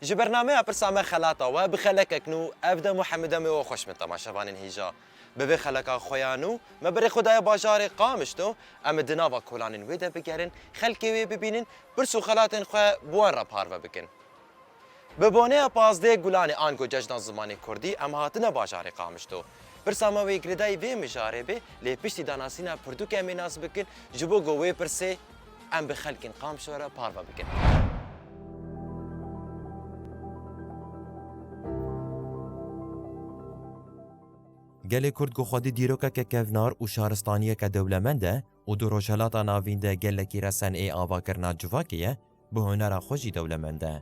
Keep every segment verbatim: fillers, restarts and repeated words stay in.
Ji bernameya Pirsa Me Xelata We bi xelekek nû, ev dem û hemû demê we xweş, min temaşevanên hêja. Bi vê xeleka xwe ya nû, me berê xwe daye bajarê Qamişlo, em ê di nava kolanên wê de bigerin, xelkê wê bibînin, pirs û xelatên xwe bi wan re parve bikin. Bi boneya pazdeh Gulanê ango Cejna Zimanê Kurdî em hatine bajarê Qamişlo. Pirsa me wê girêdayî vê mijarê be, lê piştî danasîna pirtûkê em ê nas bikin, ji bo ku wê pirsê em bi xelkên Qamişlo re parve bikin. Gelê Kurd ku xwedî dîrokeke kevnar û şaristaniyeke dewlemend e û di Rojhelata Navîn de gelekî resen ê avakirina civakê ye, bi hunera xwe jî dewlemend e.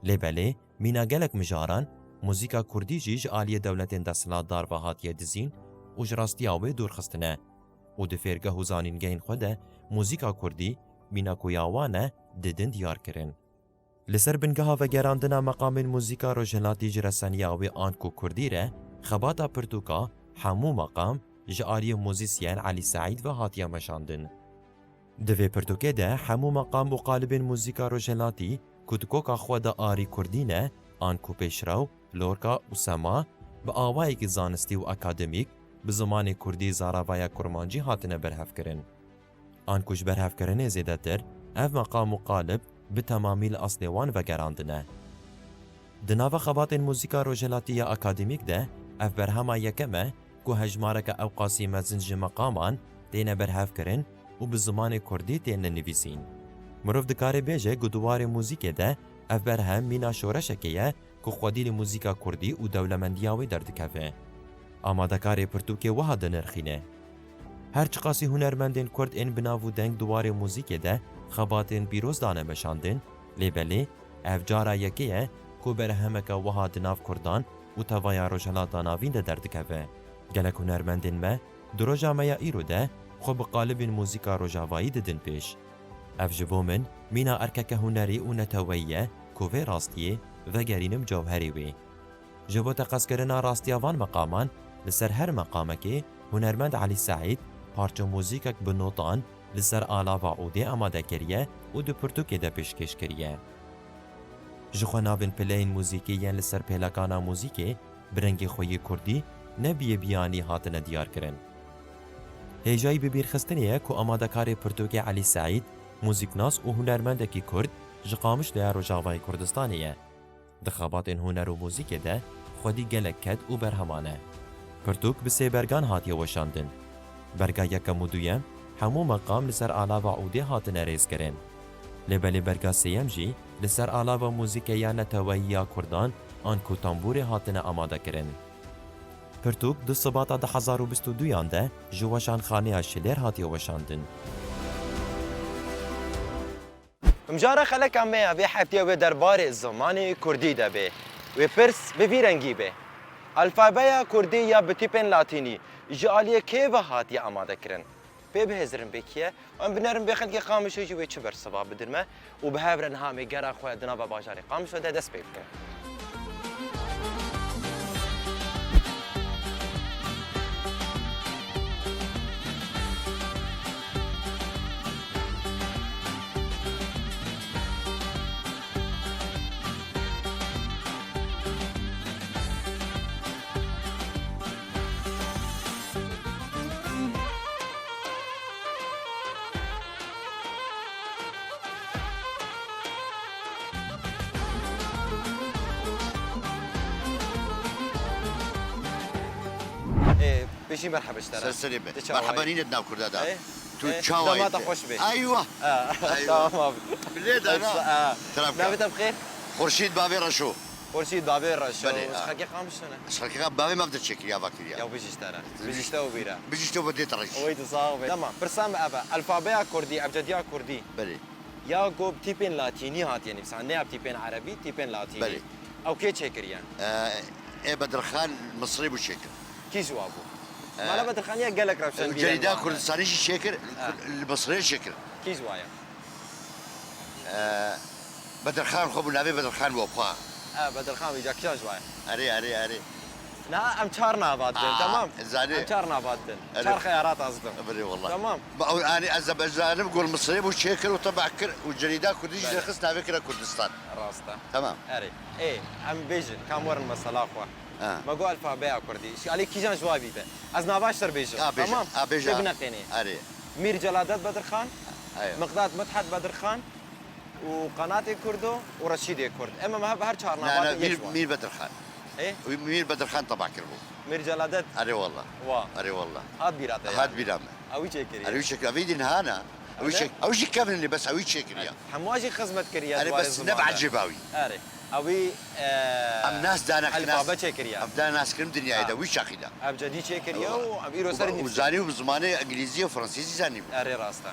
Lê belê, mîna gelek mijaran, muzîka kurdî jî ji aliyê dewletên desthilatdar ve hatiye dizîn û ji rastiya wê dûr xistine û di fêrgeh û zanîngehên xwe de muzîka kurdî, mîna ku ya wan e, didin diyar kirin. Li ser bingeha vegerandina meqamên muzîka rojhilatî ji reseniya wê anku kurdî re, xebata pirtûka Hemû Meqam ji aliyê muzîsyen Elî Seîd ve hatiye meşandin. Di vê pirtûkê de hemû meqam û qalibên muzîka rojhilatî ku di koka xwe de arî kurdî ne, anku pêşrew, lorka û sema, bi awayekî zanistî û akademîk bi zimanê kurdî, zaravaya kurmancî hatine berhevkirin. Anku ji berhevkirinê zêdetir, ev meqam û qalib bi temamî li eslê wan vegerandine. Di nava xebatên muzîka rojhilatî ya akademîk de ev berhema yekem e ku hejmareke ewqasî mezin ji meqaman têne berhevkirin û bi zimanê kurdî têne nivîsîn. Mirov dikare bêje ku di warê muzîkê de ev berhem mîna şoreşekê ye ku xwedî li muzîka kurdî û dewlemendiya wê derdikeve. Amadekarê pirtûkê wiha dinirxîne: Her çiqasî hunermendên kurd ên bi nav û deng di warê muzîkê de xebatên pîroz dane meşandin, lê belê ev cara yekê ye ku berhemeke wiha di nav kurdan û tevaya Rojhelata Navîn de derdikeve. Gelek hunermendên me di roja me ya îro de xwe bi qalibên muzîka rojavayî didin pêş. Ev ji bo min mîna erkeke hunerî û neteweyî ye ku vê rastiyê vegerînim cewherê wê. Ji bo teqezkirina rastiya van meqaman, li ser her meqamekê hunermend Elî Seîd parça muzîkek bi notan li ser alava ûdê amade kiriye û di pirtûkê de pêşkêş kiriye. Jixwe navên pileyên muzîkî yên li ser pêlekana muzîkê bi rengê xwe yê kurdî ne bi yê biyanî hatine diyarkirin. Hêjayî bibîrxistinê ye ku amadekarê pirtûkê Elî Seîd, muzîknas û hunermendekî kurd ji Qamişloya Rojavayê Kurdistanê ye. Di xebatên huner û muzîkê de xwedî gelek ked û berheman e. Pirtûk bi sê bergan hatiye weşandin. Berga yekem û duyem hemû meqam li ser alava ûdê hatine rêzkirin. Lê belê berga sêyem jî li ser alava muzîkê ya neteweyî ya kurdan anku tambûrê hatine amadekirin. Pirtûk du Sibata du hezar û bîst û duyan de ji Weşanxaneya Şilêr hatiye weşandin. Mijara xeleka me ya vê hefteyê wê derbarê zimanê kurdî de bê. Wê pirs bi vî rengî bê: Alfabeya kurdî ya bi tîpên latînî ji aliyê kê ve hatiye amadekirin? Pê bihêzirin bê kî ye? Em binerin bê xelkê Qamişlo jî wê çi bersiva bidin me û bi hev re niha em ê gera xwe di nava bajarê Qamişlo de dest pê bikin. Ê, pêşî merheba ji te re. Ser serê me. Tu çawa yî? Merheba nîne di nav Kurda de. Ê, tu ê, çawa yî? Dema te xweş be. Eywa. Ha, eywa. Tamam abi. Bilê de na. Ha. Navê te bi xêr? Xurşîd Bavê Reşo. Xurşîd Bavê Reşo. Belê, ha. Ji xelkê Qamişlo ne? Ji xelkê Qam-, bavê me bi te çêkiriya, va kiriya. Ya bijî ji te re. Bijî ji te û bîre. Bijî ji te û dê te re jî. Oy, tu sax be. Tamam, pirsa me ev e. Alfabeya kurdî, ebcediya kurdî. Belê. Ya ku bi tîpên latînî hatiye nivîsandin, ne bi tîpên erebî, tîpên latînî. Belê. Ew kê çêkiriye? Ee, ê Bedirxan Misrî bû çêkir. Kî ji wa bû? Ee, mala Bedirxaniya gelek rewşenbîr e. Cerîda Kurdistanî jî çêkir, ha, li Misrê çêkir. Kî ji wa ye? Ee, Bedirxan xwe bû, navê Bedirxan bû xwe. Ha, Bedirxan wî ca kîjan ji wa ye? Erê, erê, erê. Na, em çar nava didin, Aa, tamam? Zanî. Em çar nava didin. Elif. Çar xeyarat ez didim. Bilê wallah. Tamam. Ba, ew, yani ez, ez zanim gol Misirê bû çêkir û teba kir û cerîda Kurdî jî Belê. Derxist navê kire Kurdistan. Rast e. Tamam. Erê. Ê, em bêjin, kam werin mesela xwe. Ha. Me got alfabeya Kurdî. Şî alê kîjan ji wa bîbe? Ez nava ji te bêjim. Ha, bêje. Tamam? Ha, bêje. Tê bineqênê. Erê. Mîr Celadet Bedirxan, Eyo. Miqdad Midhet Bedirxan, û Qenatê Kurdo û Reşîdê Kurd. Em, em her, her çar Na, nava na, din yek Mîr, ji wan. Mîr Bedirxan. Ê? Wî Mîr Bedirxan teba kiribû. Mîr Celadet. Erê wallah. Wa. Erê wallah. Hat bîra te Hat yani. Bîra me. Ew wî çêkiriye. Erê wî çêkiriye. Ev din hana. Ew Öyle? Çek, ew jî kevin li bes ew çêkiriye. Hemû jî xizmet kiriye. Erê bes ne bi ecêba wî. Erê. Ew wî, e, Em nas danek nas. Alfabe çêkiriye. Em da nas kirim dinyayê de Ha. Wî çaxî de. Ev cedî çêkiriye Ewa. Û ev îro Û serî ba-, û nivîse. Zanî û bi zimanê îngilîzî û fransîzî zanî bû. Erê rast e.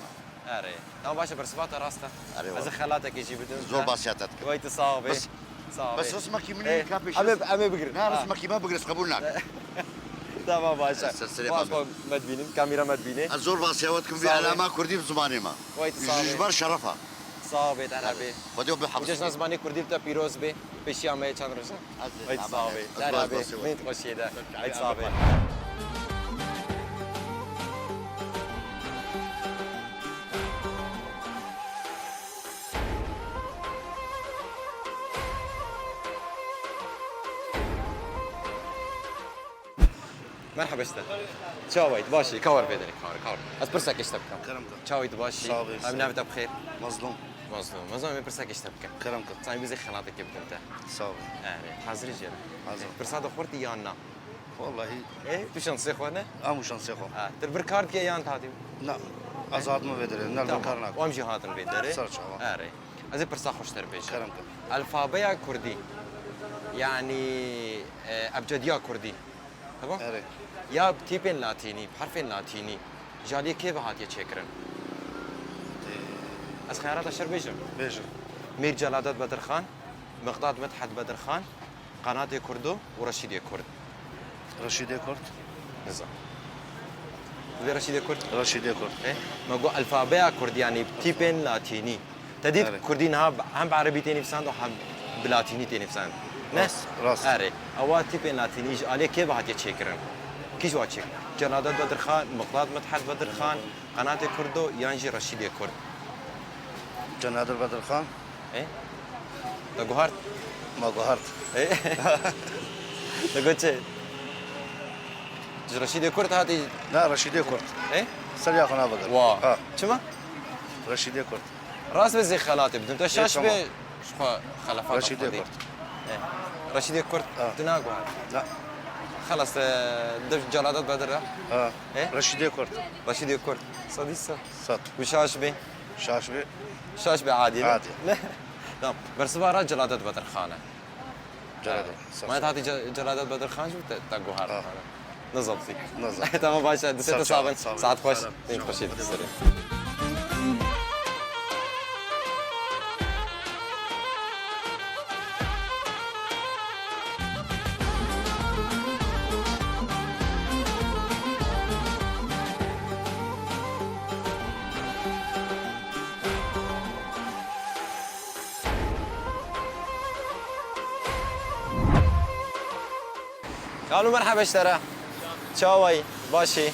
Erê. Tamam, baş e, bersiva te rast e. Erê, Ez ê wa. Xelatekê jî bidim Zor te. Basiya te dikim. Wey tu sax bê. Bes, Sax bes bê. Rismekî min Ê, ê ka pêşiz. Em ê, em ê bigirin. Na, Ha. Rismekî me bigir, ez qebûl nakim. Tamam, baş e. Ser serê Bas xwe me bigir. Xwe me dibînin, kamîra me dibîne. Ez zor basiya we dikim, vî Sax bê. Elama kurdî bi zimanê me. Wey tu sax Ji, bê. Ji ber şerefa. Sax bê, te Hadi. Rabê. Xwedê we bihefizin. Cejna zimanê kurdî li te pîroz bê. Pêşiya me yê çend rojan. Ez Wey tu sax bê. Ez Te bas rabê. Basê we. Min xweşiyê de. Wey tu sax bê. Merhaba işte. Çawayt başî, kawar vê derê kawar, kawar. Ez pirsekê ji te bikim. Kerem ke. Çawayt başî. Sağ ol, Em sağ ol. Navê te bi xêr? Mazlum. Mazlum. Mazlum, em pirsekê ji te bikim. Kerem ke. Sen bizê xelatekê bidim te. Sağ ol. Evet, hazir jê. Hazir. Pirsa de xurtî yan na? Vallahi. E, tu şansê xwe ne? Am şansê xwe. Ha, tu li vir kar dike yan tatî? Na, ez hatim vê derê, ne li vir Tamam. Kar nakim. Em jî hatin vê derê. Ser çava. Erê. Ez ê pirsa xwe ji te re bêjim. Kerem ke. Alfabeya kurdî, yanî, e, ebcediya kurdî. Tamam? Erê. Ya bi tîpên latînî, bi herfên latînî, ji aliyê kê ve hatiye çêkirin? Tê- Ez xeyara te şer bêjim. Bêje. Mîr Celadet Bedirxan, Miqdad Midhet Bedirxan, Qenatê Kurdo û Reşîdê Kurd. Reşîdê Kurd. Nizam. Vê Reşîdê Kurd? Reşîdê Kurd. E? Me got alfabeya kurdî, yanî tîpên latînî. Te dît Erê. Kurdî niha hem bi erebî tê nivîsandin û hem bi latînî tê nivîsandin. Ne? Rast, rast. Erê. Ewa tîpên latînî ji alê kê ve hatiye çêkirin? Kî ji wa çêk? Celadet Bedirxan, Miqdad Midhet Bedirxan, Qenatê Kurdo yan jî Reşîdê Kurd? Celadet Bedirxan. E? Te guhart? Ma guhart. E? Te got çi? Ji Reşîdê Kurd hatî? Na, Reşîdê Kurd. E? Ser ya xwe navigir. Wa. Ha. Çima? Reşîdê Kurd. Rast be zê xelatê bidim. Te şaş Ê, tamam. Be ji xwe xelefata Reşîdê xwedî. Kurd. E. Reşîdê Kurd. Ha. Tu naguhart. Na. Xelas, e, dev Celadet Bedir e. Ha. E? Reşîdê Kurd. Reşîdê Kurd. Sedî sed. Sed. Û şaş be. Şaş be. Şaş be adî ne? Adî. Ne? Tamam. Bersiva ra Celadet Bedirxan e. Celadet. Ha. Sağ ol. Ma hatî Ce-, Celadet Bedirxan jî te, te guhar. Ha. Nizam sî. Nizam. Tamam, baş e. Distê te sabin. Sağ ol. Saet xweş. Sağ ol. Din xweşî dikî serê. Kalo merheba ji te re. Çawayî? Başî?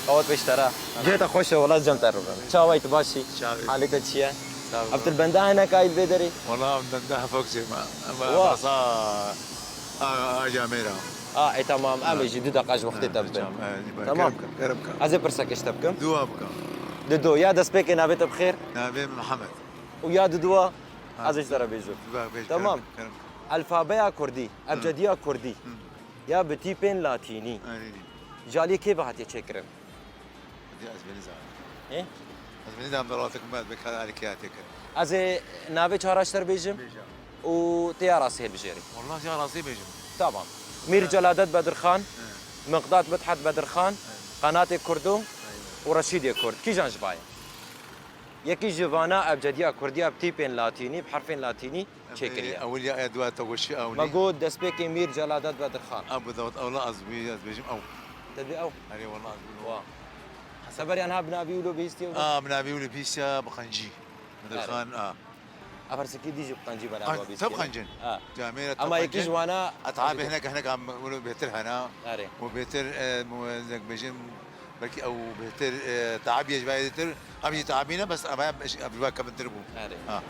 Qewet be ji te re. Cihê te xweş e, wela cem te rûbim. Çawayî, tu başî? Çawî. Halê te çi ye? Sağ ol. Ev tu li benda hene kayî li vê derê? Wala em benda hevok jê me. Em Wa. Rasa a, a camêra. A, e, tamam. Em ê jî du deqa ji wextê te bibin. Tamam. Kerem ke, kerem ke. Ez ê pirsekê ji te bikim. Dua bike. Dido. Ya destpêkê navê te bi xêr? Navê Mihemed. Û ya diduwa, Ha. Ez ê ji te re bêjim. Bak, bêj, Tamam. Kerem, kerem. Alfabeya kurdî, Hı. Ebcediya kurdî, Hı. Ya bi tîpên latînî, Erê. Ji aliyê kê ve hatiye çêkirin? Hadi ez bê nizanim. Ê? Ez bê nizanim dewletek me, bê kar alî kê hatiye kirin. Ez ê navê çara ji te re bêjim Bêje. Û tê ya rastî hilbijêrî. Wallah ya rastî bêjim. Tamam. Mîr Celadet Bedirxan, Hı. Miqdad Midhet Bedirxan, Hı. Qenatê Kurdo Aynen. Û Reşîdê Kurd. Kîjan ji vayê? Yekî ji vana ebcediya kurdî ya bi tîpên latînî, bi herfên latînî Em çêkiriye. Ewil ya, e, dua te weşî ew Me nî. Got destpêkê Mîr Celadet Bedirxan. Ew bi dawet ewla ez wî, ez bêjim ew. Te dibê ew? Erê, wallah ez bû. Wa. Te beriya niha bi navî wilo bihîstiye wilo? A, bi navî wilo bihîstiye bi qencî. Bedirxan, Erê. A. Ev her sekî dî jî qutencî bera Ay, bi tev bîskî. Qencin. Ha. Camêre Ama tev yekî ji qencin. Wana Etabê hinek, hinek am, wilo bêtir hene. Erê. Û bêtir, e, mu-, ez bêjim, belkî ew bêtir, e, teabiye ji vayê dêtir. Em jî teabî ne, bes em, em, em ji vay kevintir bû. Erê. Ha.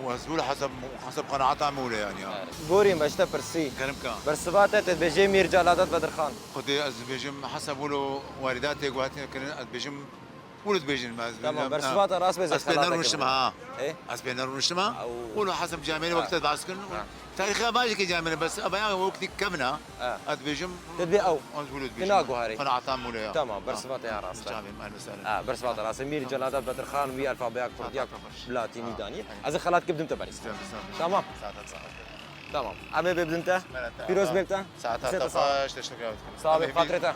Û ez wilo hesab, hesab qenaeta min wilo yani ya. Erê. Gorî me ji te pirsî. Kerem ka. Bersiva te, te dibêjê Mîr Celadet Bedirxan. Xwedê ez dibêjim hesab wilo waridatê ku hatine kirin, ez dibêjim Û dibêjin, ez Tamam, bilmem, bersiva ha. Te rast bê, ez pê zexelata nerûniştim, kevin. Ha. E? Ez pê nerûniştim, ha. Ew. Û no hesab camêrê Ha. Wekte bas kirin. Ha. Tarîxa bajê ke camêrê bes, ama ya wekti kevna. Ha. Ez dibêjim, Te dibê ew. Ez wilo Te dibêjim. Naguharî. Qenaeta mûle ya. Tamam, Ha. Bersiva te ya rast e. Camê, me mesela. Ha, bersiva te rast e. Mîr Celadet Bedirxan wî alfabeya Kurdiya Tamam, tamam. Bi latînî Ha. danî. Ha. Ez ê xelat ke bidim te berî. Tamam, tamam. Saete saete. Tamam. Em ê bibdin te. Bismillah, Pîroz tamam. Bê te. Saete Sê te te sağ ol. Xweş, teşekkür ederim. Sağ ol, Emekli. Xatirê te.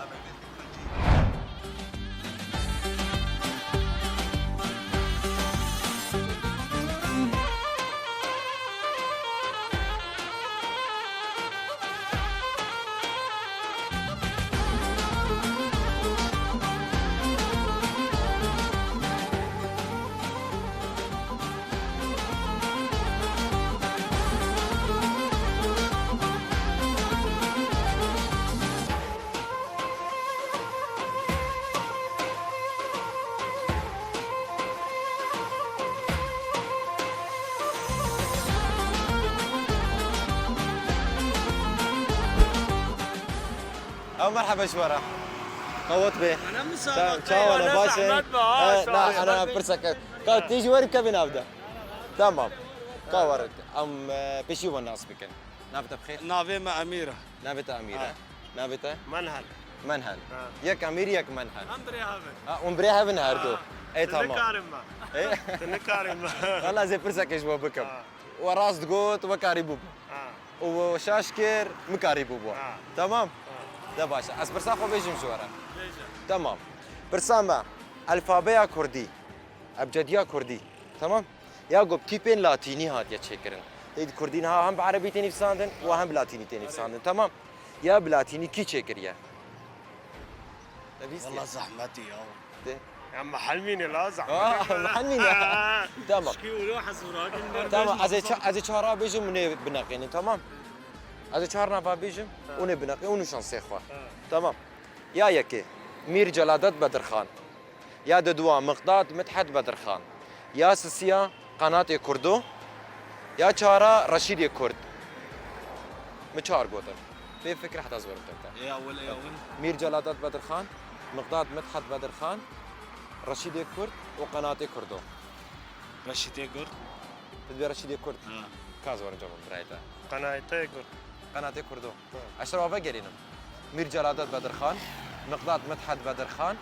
Ew merhebe ji we re. Qewet bê. Ana misafir Çawa, çawa ne, baş e? Zehmet be, ha, He, sağ na, ol. Ana pirseke. Ka tê ji we re kevin avde. Tamam. Ka were. Em, e, pêşî we nas bikin. Navê te bi xêr? Navê me Emîr e. Navê te Emîr e? Ha. Navê te? Menhel. Menhel. Ha. Yek Emîr, yek Menhel. Em birê hev in. Ha, hûn birê hev in her du. Ha. Ê, tamam. Tu nikarim me. Ê? Tu nikarim me. Wala ez ê pirsekê ji we bikim. Ha. We rast got, we karî bûbû. Ha. Û we şaş kir, min karî bûbû. Ha. Tamam? Ha. De baş e. Ez pirsa xwe bêjim ji we re. Bêje. Tamam. Pirsa me, alfabeya kurdî. Ebcediya kurdî. Tamam? Ya ku bi tîpên latînî hatiye çêkirin. Tê di kurdî niha hem bi erebî tê nivîsandin û hem bi latînî tê nivîsandin. Tamam? Ya bi latînî kî çêkiriye? Te bîst Walla ya. Zehmetî ya. De. Ya mehelmîne la zehmet. Aa, mehelmîne. Tamam. Şikî ûlo hezûra kin ben Tamam, ben ez ê ça-, ez ê çara bêjim û nê bineqînin, tamam? Ez ê çar nava bêjim Ha. û nê bineqîn û nûşan sê xwe. Ha. Tamam. Ya yekê, Mîr Celadet Bedirxan. Ya diduwa Miqdad Midhet Bedirxan. Ya sisiya Qenatê Kurdo. Ya çara Reşîdê Kurd. Min çar gotin. Bê fikir heta ez werim te. Ê awil, ê awil. Mîr Celadet Bedirxan, Miqdad Midhet Bedirxan, Reşîdê Kurd û Qenatê Kurdo. Reşîdê Kurd. Tu dibê Reşîdê Kurd. Ha. Ka ez werim cevabê birayê te. Qenatê Kurd. Qenatê Kurdo. Ha. Ez şerava vegerînim. Mîr Celadet Bedirxan, Miqdad Midhet Bedirxan,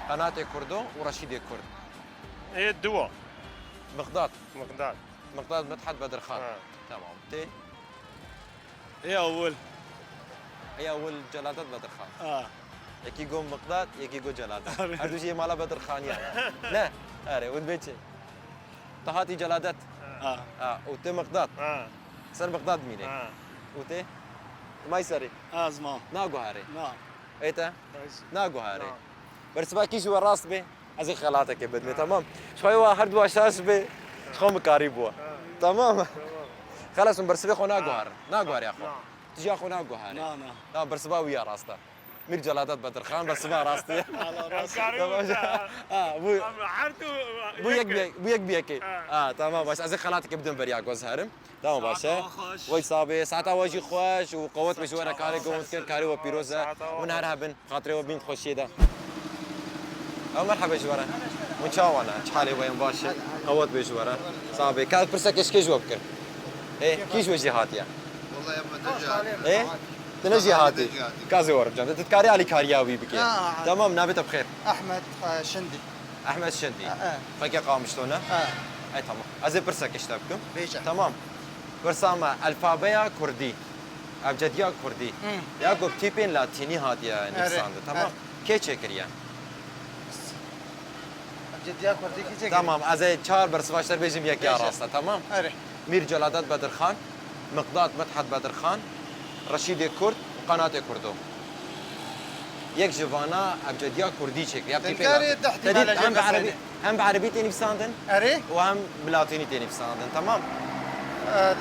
Qenatê Kurdo û Reşîdê Kurd. Ê diwa. Miqdad. Miqdad. Miqdad Midhet Bedirxan. Ha. Tamam. Tê? Ê awil. Ê awil Celadet Bedirxan. Ha. Yekî got Miqdad, yekî got Celadet. Her du jî yê mala Bedirxaniyan. Ne? Erê, û dibê çi? Tu hatî Celadet. Ha. Ha, û tê Miqdad. Ha. Ser Miqdad mînê. Ha. Û tê? Tu may serî? Ha, ez mam. Naguherê. Na. Ê te? Ez. Naguherê. Na. Bersiva kî ji we rast bê? Ez ê xelateke bidimê, Ha. Tamam? Ji xwe wa her du şaş bê, ji xwe min karî bû. Ha. Tamam? Tamam. Xelas, hûn bersivê xwe naguherin. Ha. Naguheriya xwe. Na. Tu jî ya xwe naguherî. Na, na. Tamam, bersiva wî ya rast e. Mîr Celadet Bedirxan, bersiva rast e. Allah razı olsun. Tamam. Ha, bu, Ama her tu bu yek bir, bu yek bir yekê. Ha. Ha, tamam, baş. Ez ê xelateke bidim beriya guhdarên. Tamam, baş e. Saeta we xweş. Wey sabê, saeta we jî xweş û qewet be ji we re karê ku hûn dikin, karê we pîroz e. Saeta we Hûn her hebin, xatirê we bîn xweşiyê de. Ew merhebe ji we re. Hûn çawa ne? Çi halê we yên baş e? Qewet be ji we re. Sabê, ka pirseke ji kê ji we bikin? Ê, kî ji we jî hatiye? Wallahî em ne jî hatî. Ê? Tu ne jî hatî? Ka zê werim can. Tu dikarî alîkariya wî bikî. Ha, ha. Tamam, navê te bi xêr. Ehmed, e, Şindî. Ehmed Şindî. Ha, ha. Xwekê Qamişlo ne? Ha. Ey tamam. Ez ê pirseke ji te bikim. Bêje. Tamam. Pirsa me, alfabeya kurdî, ebcediya kurdî, Hmm. ya ku bi tîpên latînî hatiye Erê, nivîsandin, tamam? erê. Kê çêkiriye? Ebcediya kurdî kê çêkiriye? Tamam, ez ê çar bersiva ji te bêjim, yek ya Bêje. rast e, tamam? Erê. Mîr Celadet Bedirxan, Miqdad Midhet Bedirxan, Reşîdê Kurd û Qenatê Kurdo. Yek ji vana ebcediya kurdî çêkiriye. Te dikarî deh Te dît, ihtimalê hem bi jê erebî, bixênî. hem bi erebî tê nivîsandin Erê? û hem bi latînî tê nivîsandin, tamam?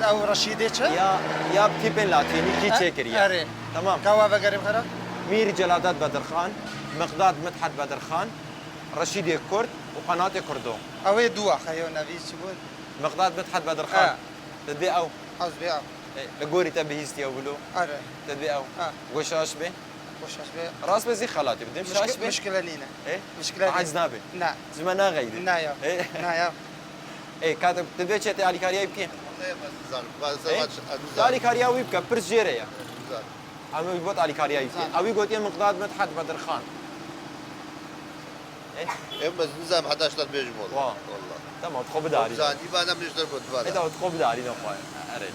Ew Reşîdê çi? Ya, ya bi tîpên latînî kî çêkiriye? Erê. Tamam. Ka we vegerê xera? Mîr Celadet Bedirxan, Miqdad Midhet Bedirxan, Reşîdê Kurd û Qenatê Kurdo. Ew ê dû a xeyo nevî çi bû? Miqdad Midhet Bedirxan. Ha. Te dibê ew? Ez dibê ew. E, li gorî te bihîstiye wilo? Erê. Te dibê ew? Ha. Go şaş be? Go şaş be. Rast be zî xelatî bidim, şaş be. Mişkile nîne. E? Mişkile nîne. Aciz nabe. Na. Ji me naxeyde. Na ya. E? Na ya. Ê, ka te, tu dê çê te alîkariyayî bikî? Wallahî ez nizanim. Ê? Tu alîkariya wî bike, pirs jê re ye. Nizanim. Em ê bot alîkariyayî bike. Nizanim. Ew wî gotiye Miqdad Midhet Bedirxan. Ê? Ê, ez nizanim heta ji te bêjim wallahî. Wa. Wallahî. Tamam, tu xwe bidarî. Nizanim, îba ne min ji te got vana. Ê, tamam, tu xwe bidarî ne xwe. Erê.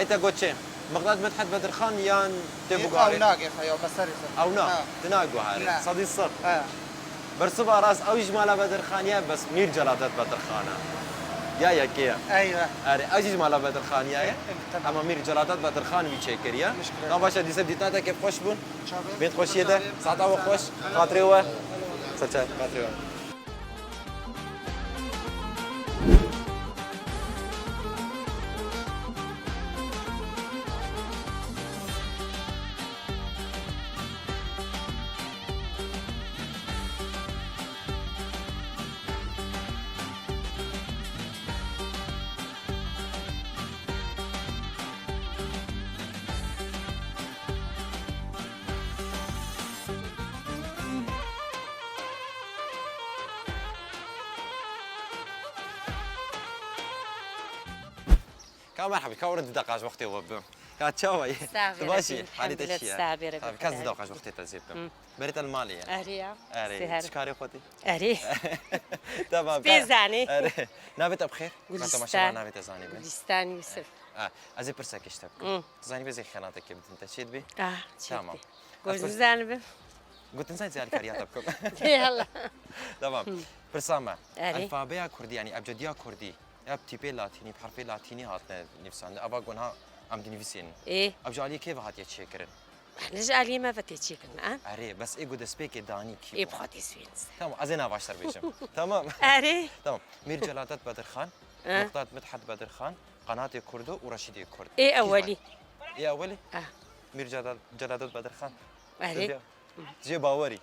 Ê, te got çê? Miqdad Midhet Bedirxan yan tê bû garê? Ew nagê xeyo, me serê ser. Ew na, ha, tu naguherî. Na. Sedî sed. Ha. Bersiva rast ew jî ji mala Bedirxan ye, bes Mîr Celadet Bedirxan e. Ya yekê ye. Eywe. Erê, ew jî ji mala Bedirxaniya ye. E, e, tamam. Ama Mîr Celadet Bedirxan wî çêkiriye. Mişkile. Na baş e, dîse dîtina te kêfxweş bûn. Çabe. Bêt xweşiyê de. Saeta we xweş. Xatirê we. Serçe, xatirê we. Ka merhebî, ka were du deqa ji wextê we bim. Ka çawa yî? Tu baş î? Halê te çi ye? Ka ez du deqa ji wextê te zêb bim. Berê te li malê ye? Erê ya. Erê, çi karê xwe tê? Erê. Tamam. Pê zanî. Erê. Navê te bi xêr? Ka temaşevan navê te zanî bin. Gulistan Yusuf. Ah, ez ê pirsekê ji te bikim. Tu zanî bê zê xelatekê bidin te çê dibê? Ah, çê dibê. Tamam. Gotin zanî bin. Gotin zanî zê alîkariya te bikim. Yalla. Tamam. Pirsa me. Erê. Alfabeya kurdî, yanî ebcediya kurdî, ya bi tîpê latînî, bi herfê latînî hatine nivîsandin. Eva gonha em dinivîsînin. Ê. Ev ji aliyê kê ve hatiye çêkirin? Li ji aliyê me ve tê çêkirin, a? Erê, bes ê ku destpêkê danî kî bû? Ê bi xwe tê swênise. Tamam, ez ê navaştir bêjim. Tamam. Erê. Tamam. Mîr Celadet Bedirxan, Miqdad Midhet Bedirxan, Qenatê Kurdo û Reşîdê Kurd. Ê ewelî. Ê ewelî? Ah. Mîr Cela-, Celadet Bedirxan. Erê. Jê bawerî.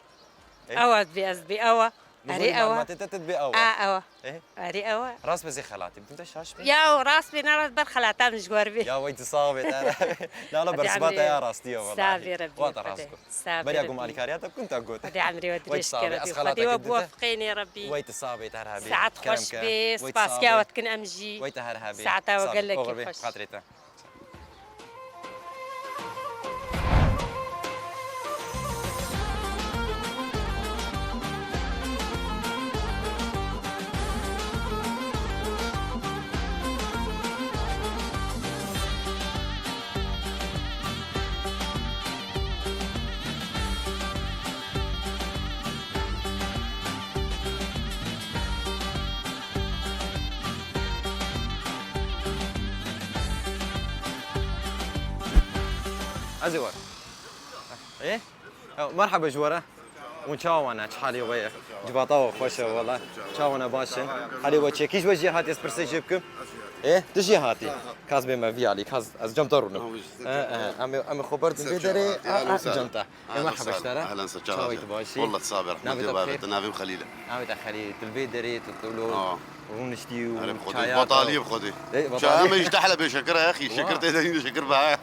Ewa dibê ez dibê ewa. Erê ewa. Matê te te dibê ewa. A ewa. Eh? Erê ewa. Rast be zê xelatî. Bidim te şaş be. Ya rast be ne rast ber xelata min ji gor be. Ya wey tu sax be te. Nala bersiva te ya rastî ya wala. Sax be Rebî. Wata rast got. Beriya ku me alîkariya te bikim te got. Hadi emrê we dirêj ke Rebî. Xwedê we biwefqênê Rebî. Wey tu sax be te her hebî. Saet xweş be. Spasiya we dikin em jî. Wey te her hebî. Saeta we gelekî xweş. Xatirê te. Ez ê war. Ê? Ew, merheba ji we re. Hûn çawa ne? Çi halê we ye? Civata we xweş e wele. Çawa ne, baş in? Halê we çêkî ji we jê hatî ez pirsê jê bikim. Ê, tu jê hatî? Kaz bê me vî alî, kaz ez cem te rûnim. Ê, ê, em ê, em ê xwe berdin vê derê. A, a, cem te. Ê, merheba ji te re. Ehlen, ser çava. Çawa yî, tu baş î? Wallah, tu sax be, rehmetê babê te, navê min Xelîl e. Navê te Xelîl, tu li vê derê, tu, tu lo rûniştî û çaya te. Erê, bi Xwedê, bataliyê bi Xwedê. Ê, bataliyê. Çaya me jî tehle bê şekir e, xî, şekir tê de nîne, şekir be.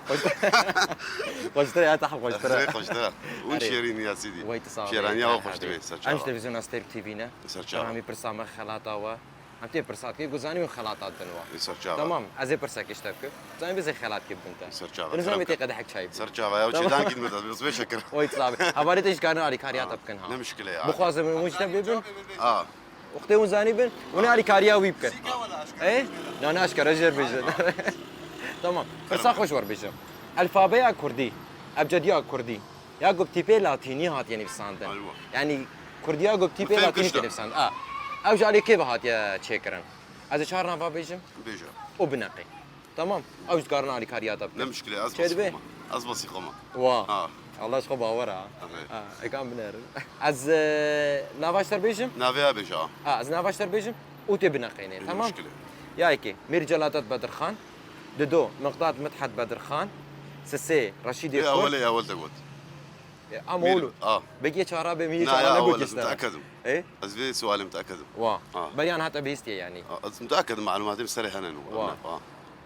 Xweştir e, ya tehl xweştir e. Erê, xweştir e. Hûn şêrîn ya sîdî. Wey tu sax be. Şêraniya we xweş dibe, ser çava. Em ji televîzyona Stêrk T V ne. Ser çava. Bernamê pirsa me xelata we. Em tê pirsa dikê, ku zanî wî xelata din wa. Ê, ser çava. Tamam, ez ê pirsekê ji te bikim. Zanî bizê xelat kê bidin te. Ê, ser çava. Nizanî tê qedehek çayî bidin. Ser çava, ya çê dangî me de, bes şekir. Oy, tu sabe. Hevalê te jî karin alîkariya te bikin ha. Ne muşkile ya. Bixwazin hûn ji te bê bin. Ha. Wextê hûn zanî bin, hûn ê alîkariya wî bikin. Ê? Na, ne aşkere jêr bêjin. Tamam. Pirsa xweş werbêjim. Alfabeya kurdî, ebcediya kurdî. Ya ku bi tîpê latînî hatiye nivîsandin. Aywa. Yanî kurdiya ku bi tîpê latînî tê nivîsandin. A. Ew ji alî kê ve hatiye çêkirin? Ez ê çar nava bêjim. Bêje. Û bineqê. Tamam. Ew ji dikarin alîkariya te bikin. Ne muşkile, ez basî xwe me. Ez basî xwe me. Wa. Ha. Allah ji xwe bawer ha. Erê. Ha, ekan binerin. Ez, e, nava ji te bêjim. Navê ya bêje ha. Ha, ez nava ji te bêjim. Û tê bineqênê. Tamam. Ne muşkile. Ya yekê. Mîr Celadet Bedirxan. Dido, Miqdad Midhet Bedirxan. Sisê, Reşîdê Ê, Kurt. Ewelê, ewel te got. E, ama Mîr-, oğlum, a. Belki çara be mîr Na, çara ya, ne ewel, goçesta. Müteekkedim. E? Ez vê sualê müteekkedim. Wa. A. Beriyan hata bihîstiye yani. A, ez müteekkedim, malumatê serê hene nû. Wa. A.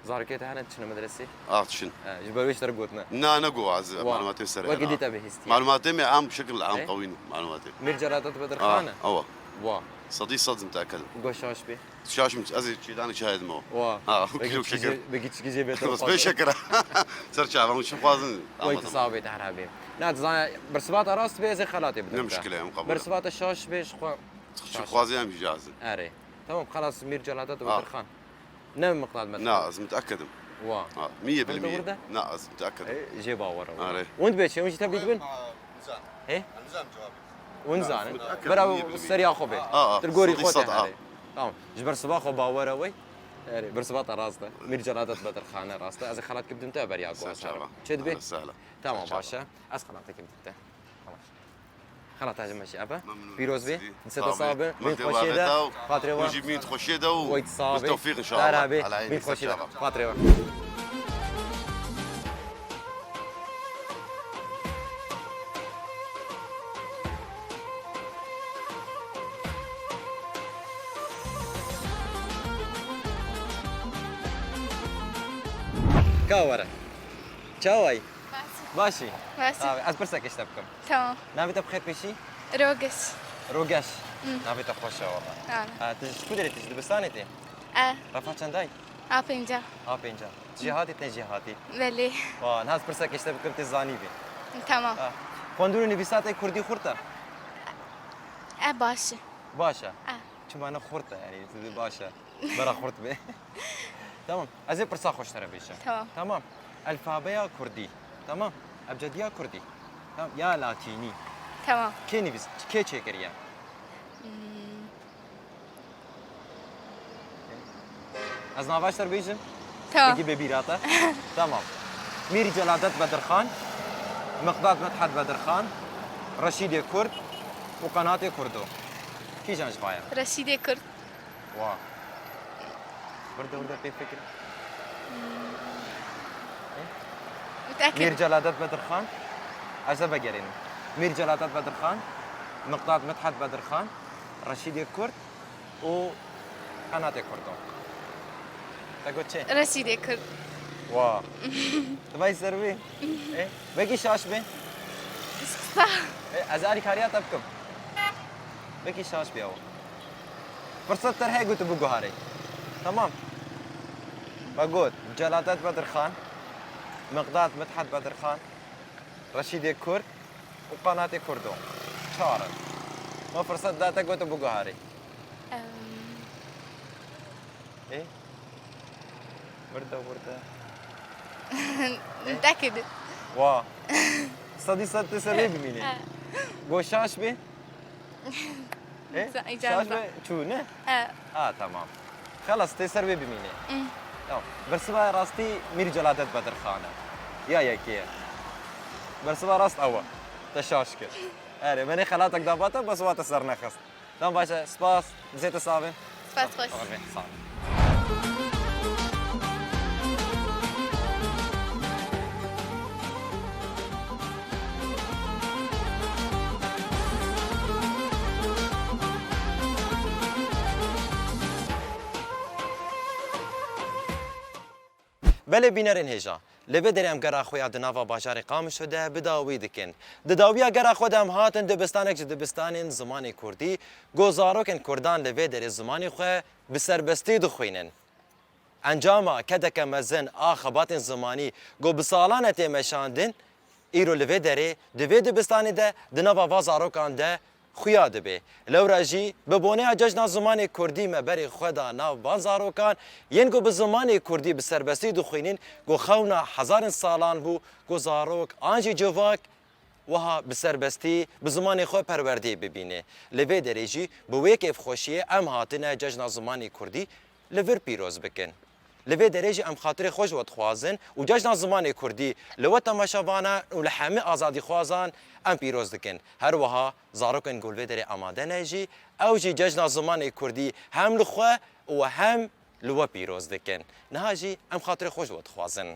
Zarokê te hene çine medresê? A, çin. E, ji ber wê ji te re gotine. Na, ne go, ez Wa. malumatê serê Wekî hene. dî te bihîstiye. Malumatê me am şekil am E? qewîn malumatê. Mîr Celadet Bedirxan e? A, ewa. Wa. Sedî sed müteekkedim. Go şaş be. Şaşim, ez ê çêdanê çayê dime. Wa. Ha, Belki kilo çikî şeker. Jê, belki çikî jê bêtir Bes xwazin. bê şeker. Ser çava, hûn çi xwazin? Wayt Ama tamam. Sabê te her hebê. Na, dizana, bersivata rast bê, ez ê xelatê bidim Ne te. muşkile, em qebul. Bersivata şaş bê, ji xwe Çi şaş. xwazin em jî cihazin. Erê. Tamam, xelas Mîr Celadet Ah. Bedirxan. Ne Miqdad Medhat. Na, ez müteekkedim. Wa. Ha, mîye Burada, bilmîye. burada. Na, ez müteekkedim. E, jê bawer e. Erê. Hûn dibê çi? Hûn jî tevlî dibin? He? Hûn zanin. Bira seriya xwe bê. A, a, Tu gorî xwe te herê. Tamam. Ji ber siba xwe bawer e wey. Erê, ber siba te rast e. Mîr Celadet Bedirxan e rast e. Ez ê xelat kibdim te beriya ku ez herim. Çi dibê? Tamam, baş e. Ez xelatekî bidim te. Xelat hacim meşî ebe. Pîroz bê. Seta sabe. Min xweşê de. Xatirê we. Min xweşê de û Weyt sabe. Tevfîq inşallah. Beraber. Min xweşê de. Xatirê we. Ka were. Çaway? Baş î. Baş î? Baş î. Abi, ez pirsek ji te bikim. Tamam. Navê te bi xêr pêşî? Rogeş. Rogeş. Hı. Navê te xweş e wala. Amin. Ha, tu ji ku derê, tu ji dibistanê tê? E. Refa çendayî? A pênca. A pênca. Jêhatî, te jêhatî? Belê. Wa, niha ez pirsek ji te bikim, tê zanî bî. Tamam. Ha. Xwendin û nivîsa te kurdî xurt e? E, baş e. Baş e? E. Çima ne xurt e, yani, tu dê baş e. Bera xurt be. Tamam. Ez ê pirsa xwe ji te re bêjim. Tamam. Tamam. Elfabeya kurdî. Tamam. Ebcediya kurdî. Tamam. Ya latînî. Tamam. Kê nivîs-, kê çêkiriye? Hmm. Ez nava ji te re bêjim? Tamam. Peki bê bîra te? Tamam. Mîr Celadet Bedirxan, Miqdad Medhet Bedirxan, Reşîdê Kurd û Qenatê Kurdo. Kîjan ji va ye? Reşîdê Kurd. Wa. Wirde wirde pê fikir. Müteakid. Mîr Celadet Bedirxan. Ez ê vegerînim. Mîr Celadet Bedirxan, Miqdad Midhet Bedirxan, Reşîdê Kurd û Qenatê Kurdo. Te got çi? Reşîdê Kurd. Wa. Tu vay ser wî? E, vekî şaş be. Qisa. E, ez alîkariya te bikim. Vekî şaş be ew. Firset te heye ku tu biguharî. Tamam. Me got, Celadet Bedirxan, Miqdad Midhet Bedirxan, Reşîdê Kurd û Qenatê Kurdo. Çar in. Me firset da te ku tu biguharî. Em. Ê? Wirde wirde. Tekid. Wa. Sedî sed tê ser wê bimînê. Ha. Go şaş be. E? Şaş be çû, ne? E. Ha, tamam. Xelas, tê ser wê bimîne. Hı. Tamam. Bersiva rastî Mîr Celadet Bedirxan e. Ya yekê ye. Bersiva rast ew e. Te şaş kir. Erê, me nê xelatek da ba te, bersiva te ser nexist. Tamam, baş e. Spas. Dizê te sax be. Spas xweş. Sağ ol. Belê bînerên hêja, li vê derê em gera xwe ya di nava bajarê Qamişlo de bi dawî dikin. Di dawiya gera xwe de em hatin dibistanek ji dibistanên zimanê kurdî, ku zarokên kurdan li vê derê zimanê xwe bi serbestî dixwînin. Encama kedeke mezin a xebatên zimanî ku bi salan e tê meşandin, îro li vê derê, di vê dibistanê de, di nava van zarokan de xuya dibe. Lewra jî, bi boneya Cejna Zimanê Kurdî me berê xwe da nav van zarokan, yên ku bi zimanê kurdî bi serbestî dixwînin, ku xewna hezarên salan bû, ku zarok an jî civak, wiha bi serbestî bi zimanê xwe perwerdê bibîne. Li vê derê jî bi wê kêfxweşiyê em hatine Cejna Zimanê Kurdî li vir pîroz bikin. Li vê derê jî em xatirê xwe ji we dixwazin û Cejna Zimanê Kurdî li we temaşevanan û li hemî azadîxwazan em pîroz dikin. Her wiha zarokên ku li vê derê amade ne jî, ew jî Cejna Zimanê Kurdî hem li xwe û hem li we pîroz dikin. Niha jî em xatirê xwe ji we dixwazin.